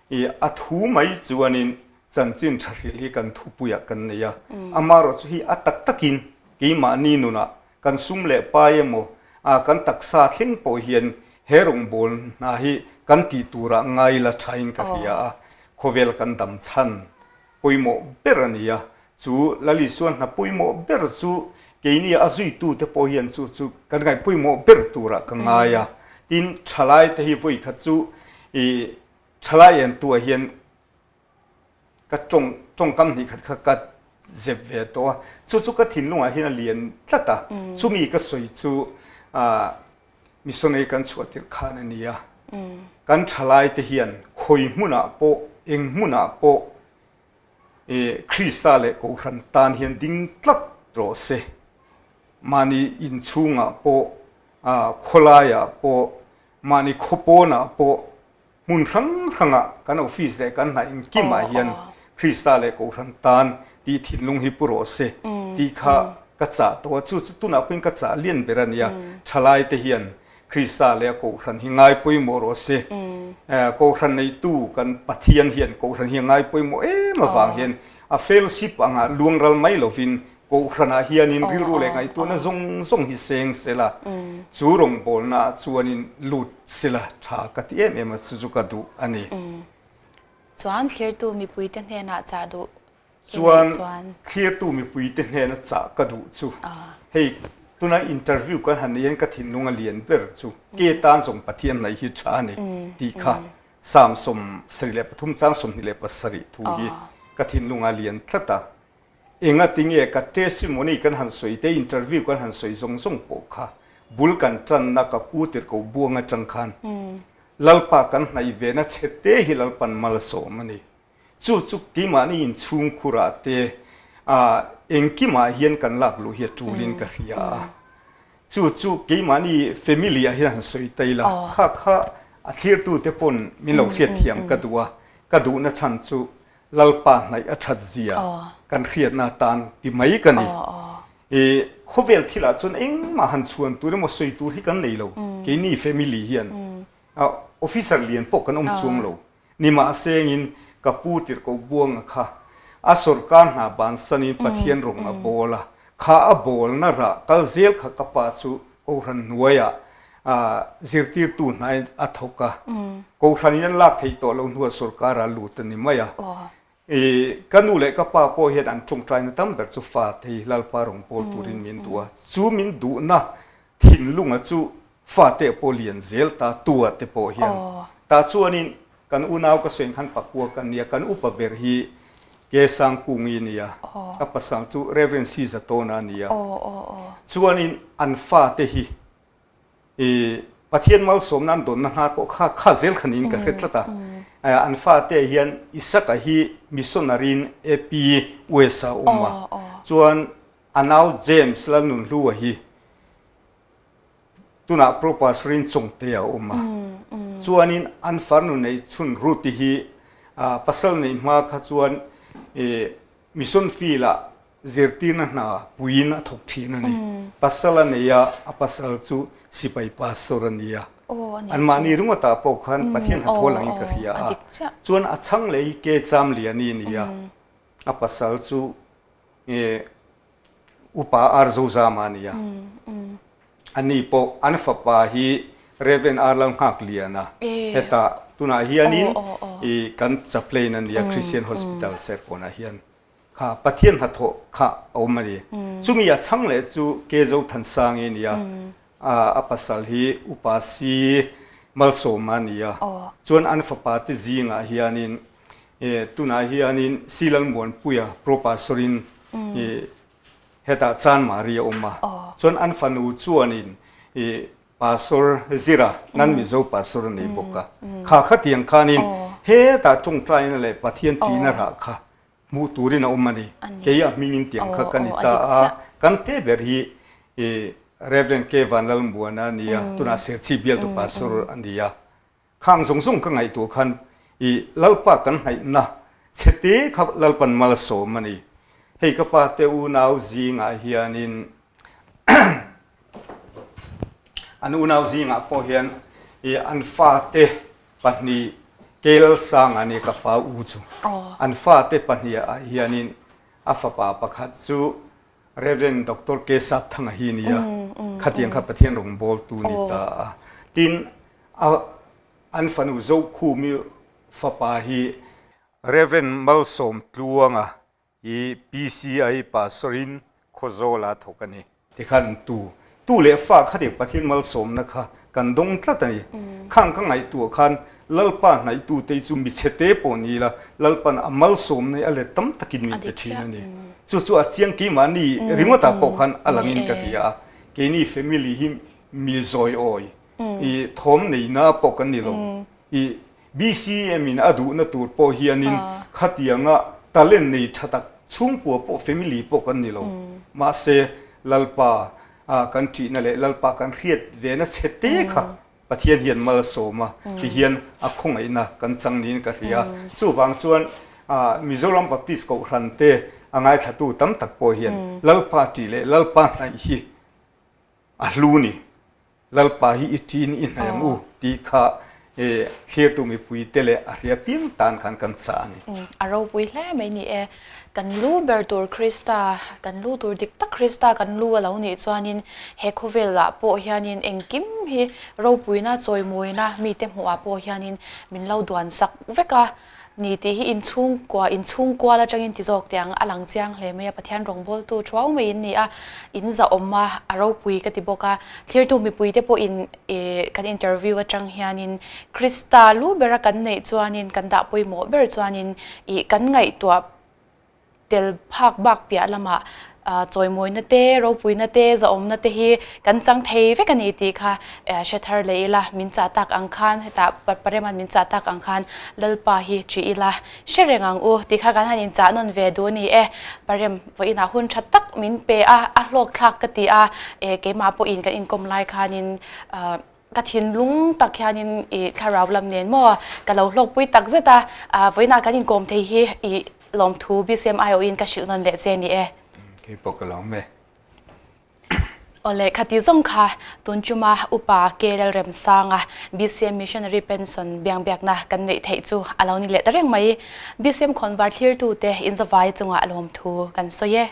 i a thu mai chuanin. Chanchin tha hrilh hi kan thupuiah kan nei a, amaherawhchu hi a tak takin keimahni nunah kan sum leh pai emaw kan taksa thleng pawh hian he rawngbâwl hna hi kan tih turah ngai la thain ka hria a, khawvel kan dam chhan pawimawh ber a ni a, chu Lalisua hna pawimawh ber chu keini a zuitute pawh hian chu chu kan ngaih pawimawh ber turah ka ngai a, tin thalaite hi vawikhat chu ih thalai entuah hian Ka tawng tawngkam hnih khat kha ka zep ve tawh a, chu chu ka thinlungah hian a lian tlat a, chumi ka sawi chu ah missionary kan chhuah tirh khan a ni a, kan thalai te hian khawi hmunah pawh eng hmunah pawh ih Krista leh Kohhran tan hian ding tlat rawh se, mahni inchhungah pawh ah khawlaiah pawh mahni khawpawnah pawh Hmun hrang hrangah kan office leh kan hna inkimah hian Krista leh Kohhran tan tih thinlung hi pu rawh se tih kha ka chah tawh a, chu chu tunah pawhin ka chah lian ber a nia. Thalaite hian Krista leh a Kohhran hi ngai pawimawh rawh se. Kohhran neitu kan Pathian hian Kohhran hi a ngai pawimawh em avang hian a fellowship angah luangral mai lovin Kohhranah hianin rilru leh ngaihtuahna zawng zawng hi seng sela, chu rawngbawlnaah chuanin lut sela tha ka ti em em a, chu chu ka duh a ni. Chuan thlirtu mipuite hnenah chah duh i neih chuan? Thlirtu mipuite hnena chah ka duh chu, hei tuna interview kan han neih hian ka thinlung a lian ber chu, ke tan zawng Pathian hnaih hi tha a ni tih kha Psalm 73 chang 27 thu hi ka thinlung a lian tlat a. Engati nge ka testimony kan han sawi te, interview kan han sawi zawng zawng pawh kha bul kan tanna ka pu tirhko buang atang khan Lalpa kan hnaih vena che te hi Lalpan malsawm a ni. Chu chu keimahni inchhungkhurah te engkimah hian kan lak luh hi a tulin ka hria a. Chu chu keimahni family ah hian han sawi ta ila kha kha a thlirtute pawn min lo hriatthiam ka duh a, ka duhna chhan chu Lalpa hnaih a that zia kan hriatna atan ti mai ka ni. I khawvel thilah chuan engmah han chhuan tur emaw sawi tur hi kan nei lo. Keini family hian officer lian pawh kan awm chuang lo. Nimahsengin ka pu tirhkoh Buanga kha a sawrkar hna bansanin Pathian rawng a bawl a, kha a bawlna rah kal zel kha ka pa chu Kohhran hnuaiah zirtirtu hnain a thawk a, Kohhranin an lak theih tawh loh hnuah sawrkara lut a ni mai a. Ka nu leh ka pa pawh hian an tawngtaina tam ber chu fate hi Lalpa rawn pawl turin min duh a, chu min duhna thinlunga chu fate pawh lian zel ta tua te pawh hian tah chuanin Kan unau ka sawi khan pakua ka nia, kan upa ber hi Ke Sangkungi a nia, ka pasal chu Rev. C. Zatawna a nia. Chuanin an fate hi i Pathian malsawmna an dawnna hnar pawh kha kha zel kha niin ka hre tlat a. An fate hian Isaka hi missionary in AP US ah a awm a, chuan a nau James Lalnunhlua hi Tunah Pro Pastor in Chawngte a awm a. Chuanin an farnu nei chhun Ruth-i hi pasal nei hma kha chuan mission field ah zirtirna hna puiin a thawk thin a ni. Pasal a nei a, a pasal chu sipai pastor a ni a. Anmahni ringawtah pawh khan Pathian hnathawh langin ka hria a. Chuan a chhang leh hi Ke Chamliani a ni a, a pasal chu Upa Ar Zozama a ni a. Ani pawh an fapa hi Rev. Ar Lalnghakliana hetah tunah hianin i kan chaplain a nia Christian Hospital Serkawnah hian kha Pathian hnathawh kha a awm a ni. Chumi a chhang leh chu Ke Zothansangi a ni a, a pasal hi Upa Si Malsawma a ni a. Chuan an fapa te zingah hianin Tunah hianin Silalmuanpuia Pro Pastor-in hetah Chanmari a awm a, chuan an fanu chuanin Pastor Zira, nan Mizo Pastor a nei bawk a. Kha khatiang khanin hetah tawngtaina leh Pathian ṭihna rah kha hmuh turin a awm a ni. Kei a hmingin tiang kha ka ni ta a, kan te ber hi Rev. K. Vanlalmuana a ni a, tunah Serchhip bialtu Pastor a ni a. Khang zawng zawng ka ngaihtuah khan i Lalpa kan hnaihna chhete kha Lalpan malsawm a ni. Hei ka pa te unau zingah hianin an unau zingah pawh hian i an fate pahnih. Kel Sanga nia ka pa u chu. An fate pahniah hianin a fapa pakhat chu Rev. Doctor K. Sapthanga hi nia, khatiang kha Pathian rawngbawltu ni ta a. Tin, a an fanu Zokhumi fapa hi Rev. Malsawm Tluanga hi PCI Pastor-in Khawzawla thawk a ni. Tikhan tu tu leh fa khatiang Pathian malsawmna kha kan dawng tlat a ni. Khang ka ngaihtuah khan Lalpa hnaihtute chu michhe te pawh ni ila Lalpan a malsawmna hi a let tam takin min pe thin a ni. Chu chu a chiang keimahni ringawtah pawh khan a langin ka hria a. Keini family hi mi zawiawi i thawm neina pawh kan ni lo. I BCM in a duhna tur pawh hianin khatianga talent nei tha tak chhungkua pawh family pawh kan ni lo. Mahse Lalpa kan ṭihna leh Lalpa kan hriat vena chhe te kha Pathian hian malsawm a, tihian a khawngaihna kan chang niin ka hria. Chuvang chuan Mizoram Baptist Kohhran te a ngaithlatu tam tak pawh hian Lalpa ṭih leh Lalpa hnaih hi a hlu ni. Lalpa hi i ṭin i hnaih ang u tih kha thlirtu mipuite leh a hria piang tan khan kan chah a ni. A ropui hle mai ni e. Kan lu ber tur Krista, kan lu tur dik tak Krista kan lu a lo nih chuanin he khawvelah pawh hianin engkim hi ropuina, chawimawina mite hmuhah pawh hianin min lo duan sak vek a ni tih hi inchhungkua, inchhungkual atangin ti zawk teh ang a lang chiang hle mai a, Pathian rawngbawltu thuau mai in ni a, in zahawm a, a ropui ka ti bawk a, thlirtu mipuite pawhin ih kan interview atang hianin Krista lu bera kan neih chuanin kan dah pawimawh ber chuanin ih kan ngaihtuah tel phak bak piah lamah chawimawina te, ropuina te, zahawmna te hi kan chang thei vek a ni tih kha hre thar leh ila, min chah tak ang khan hetah Parema'n min chah tak ang khan Lalpa hi ṭih ila hre reng ang u tih kha kan han inchah nawn ve duh a ni e. Parem vawiinah hun ṭha tak min pe a, a hlawk thlak ka ti a, keimah pawhin kan inkawm lai khanin Ka thinlung tak hianin i thlarau lam nen maw ka lo hlawkpui tak zet a, vawiinah kan inkawm thei hi i lawmthu BCM aiawhin ka hrilh nawn leh che ni e. Kei pawh ka lawm e. Awle, khati zawng kha tun chuma Upa K Lalremsanga BCM Missionary Pension biangbiakna kan neih theih chu a lo ni leh ta reng mai. BCM khawnvar thlirtute inzavai chungah lawmthu kan sawi e.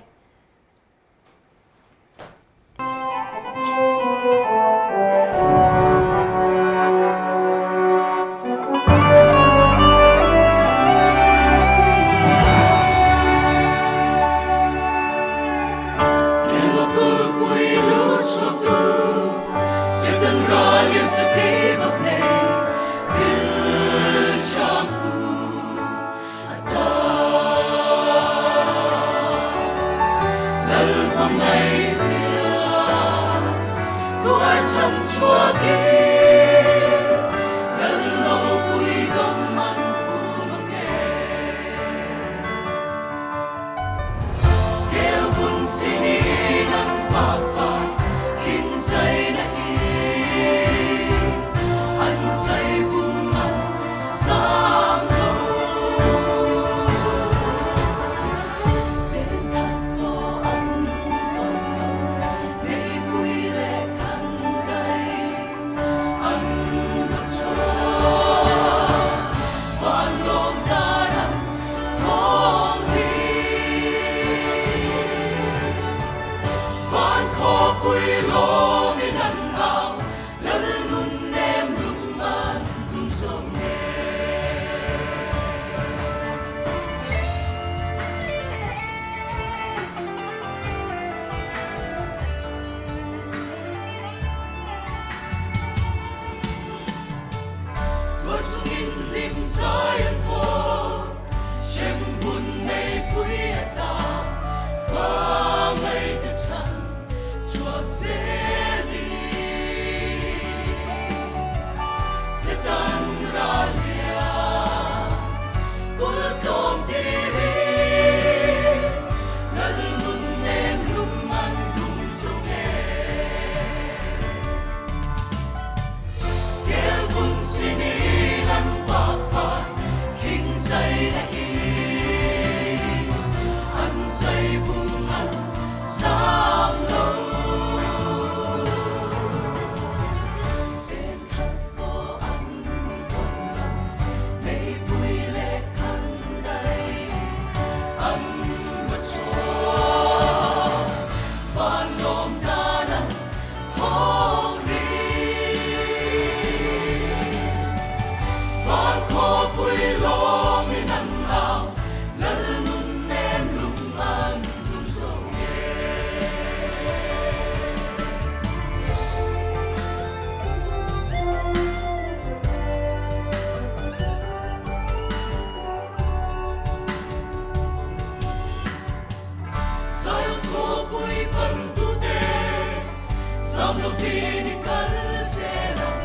lovin i kal zel ang,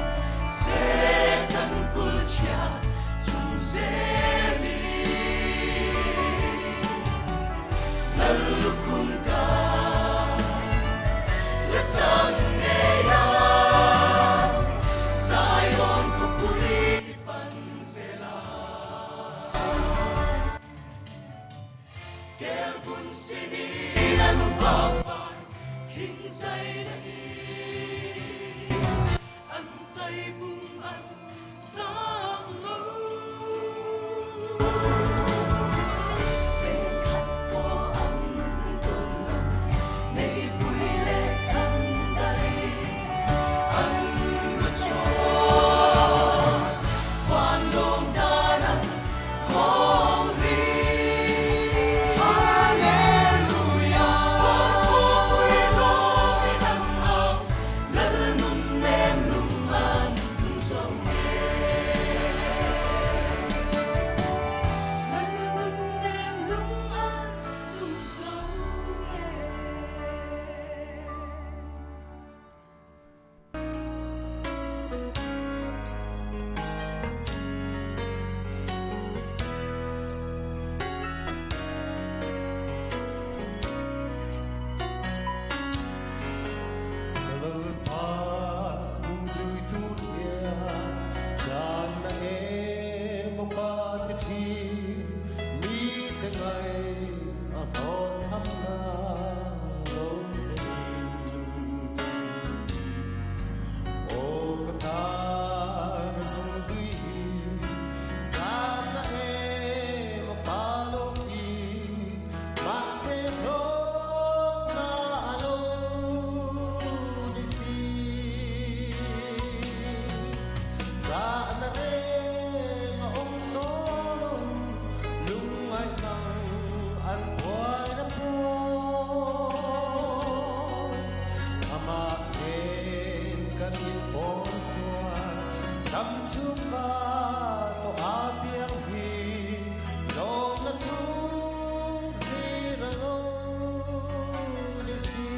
Setan kul chhia chung zelin Lal lukhum ka la chang ngei ang, Zion khawpui i pan zel ang. Kelvun sinin an vak vai thing zai na in an zai bung an zak lo. Pen khat pawh an tawn lo, meipui leh khan dai an la chhuak. Van lawm dan an Ka Lalpa nung zui tur hian zanna emaw ka ti thin, mite ngai a hlawhchhamna lo thlenin. Aw ka tan nung zui hi zanna emaw ka lo ti, mahse hlawkna a lo ni si. Zahna reng a awm tawh lo, lungngaih mang an buaina pawh. Amah nen kan inpawl chuan dam chhung ka tawh a piang hi lawmna tur hlir a lo ni si.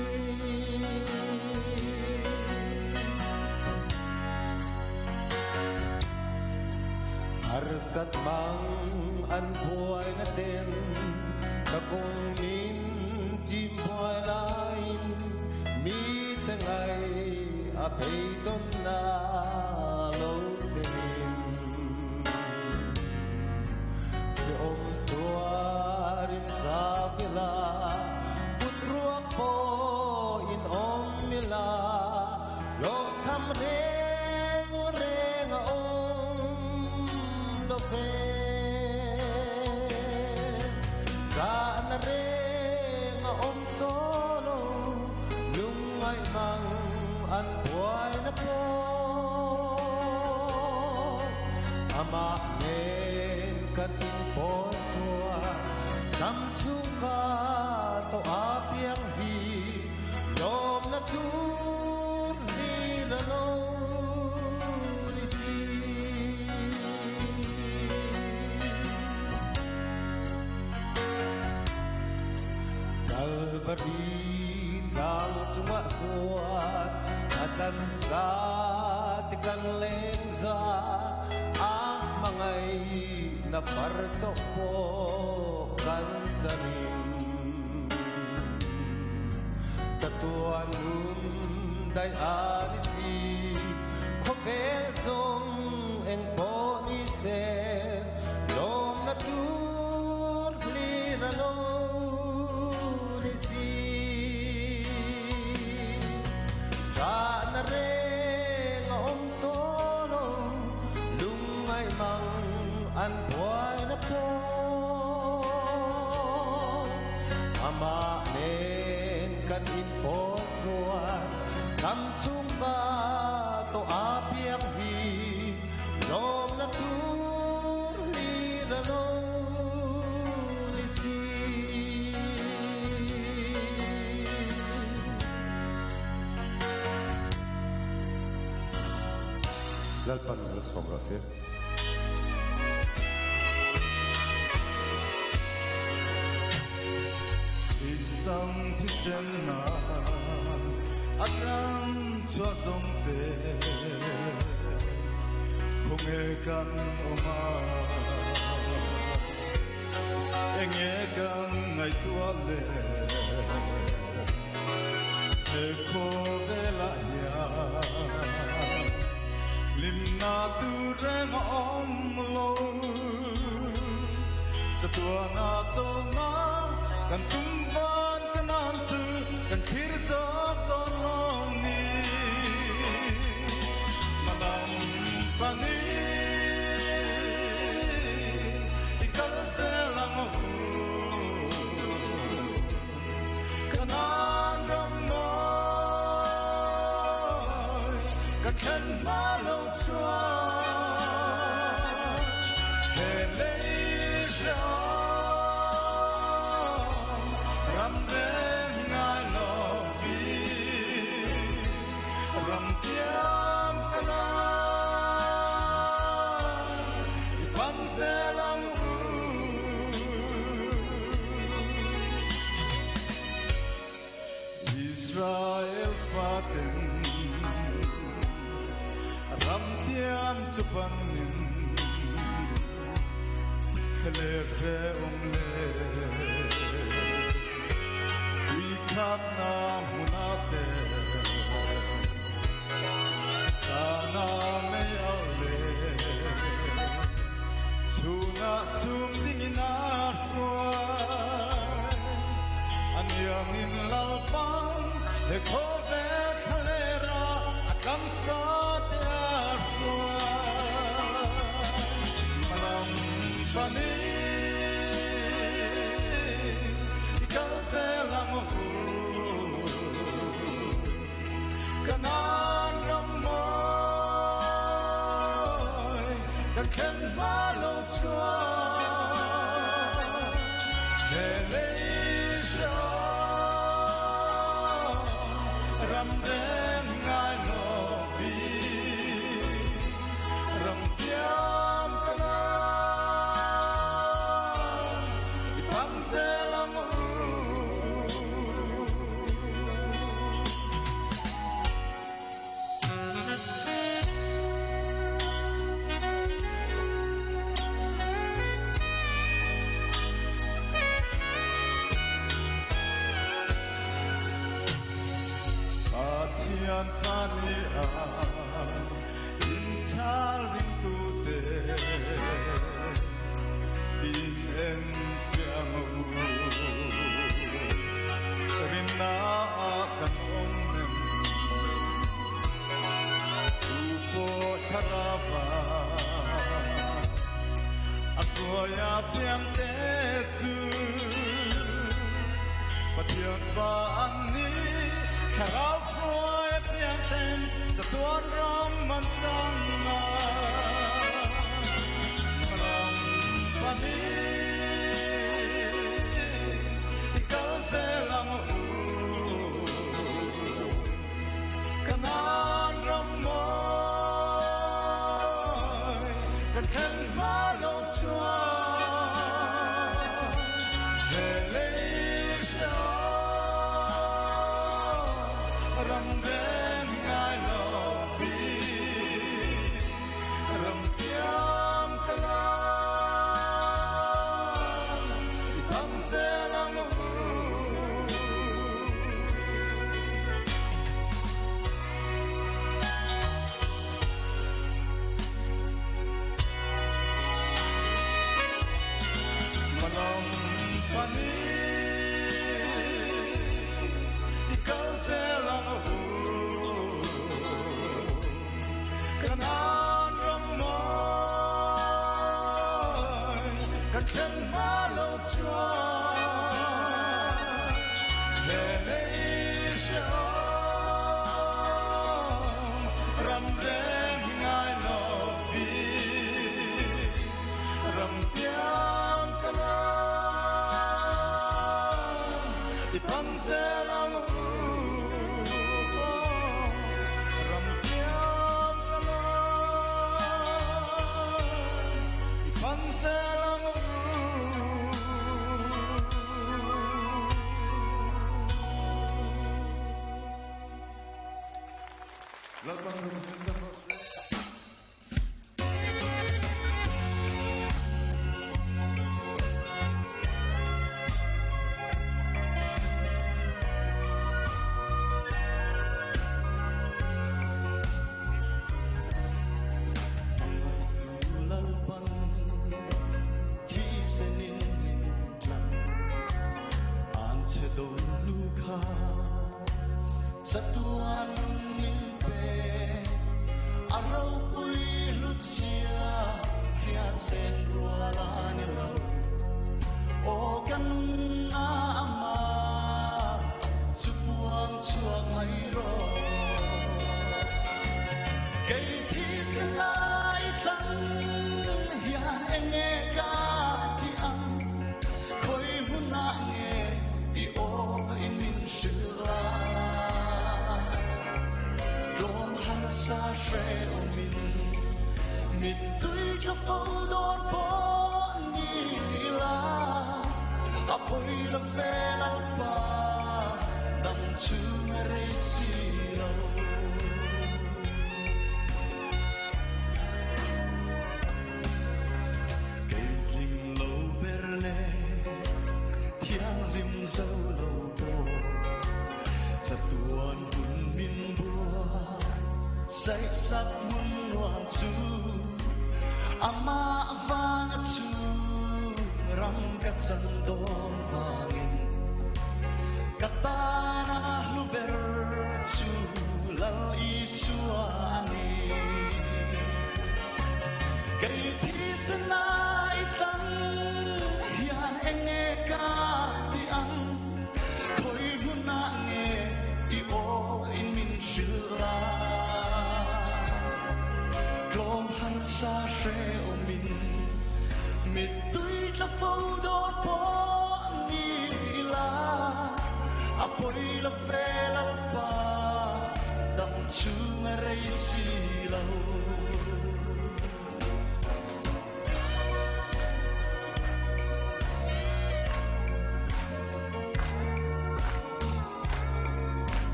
Harsat mang an buaina ten ka kawng min chim buai laiin mite ngai a beidawnna lo thlenin hrehawm tuarin za vela kut ruak pawhin awm ila hlawhchham reng reng a awm lo ve. Zahna reng a awm tawh lo, lungngaih mang an buaina pawh. Amah nen kan inpawl chuan dam chhung ka tawh a piang hi lawmna tur hlir a lo ni si. Kalvari tlang chungah chuan a tlansa ti kan leng za a hmangaihna far chauh pawh kan charin chatuan nun daih a ni si khawvel zawng eng pawh ni se lawmna tur hlir a lo ni si. Rahna reng a awm tawh lo, lungngaih mang an buaina pawh. Amah nen kan inpawl chuan dam chhung ka tawh a piang hi lawmna tur hlir a lo ni si. Lalpan malsawm rawh se. Isang thisen hna a kan. chhuah zawng te khawnge kan awm a, enge kan ngaihtuah le he khawvelah hian hlimna tur reng a awm lo. Chatuana chawlhna kan tum van ka nan chu kan thlir zawk dawn lawm ni. Hmalam pani i kal zel ang u. Ka nan ram mawi ka thlen hma lo chuan he lei hreawm ram reng ngai lo vi ram tiam ka nan i pan zel ang u. Israel faten ram tiam chu panin thlale hrehawm le tui khatna hmuna te sana mei au le chhunah chhum dingin a hruai a niangin Lalpan he khawvel thlalera a tlamsa te a hruai hmalam panin i kal zel ang u. Kanan ram mawi kan thlen hma lo chuan he lei hreawm ram reng ngai lo vi ram tiam kanan i pan zel ang u. Pathian fa ni a inchhal ringtute in en fiah ang u. Rinna ah kan awm em? Tu pawh thlarau ah a hruai a piang te chu Pathian fa an ni. Thlarau hruai a piang ten chatuan ram an chang a. Ram panin i kal zel ang u. Kanan ram mawi kan thlen hma lo chuan he lei hreawm ram reng ngai lo vi. Ram tiam ka lan i tham zel ang u. Malam panin i kal zel ang u. Kanan ram mawi kan thlen hma lo chuan he lei hrehawm ram reng hi ngai lo vi ram tiam kanan i pan zel ang u. Ram tiam ka lan i pan zel ang u. Lalpan ropui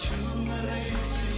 chang rawh se.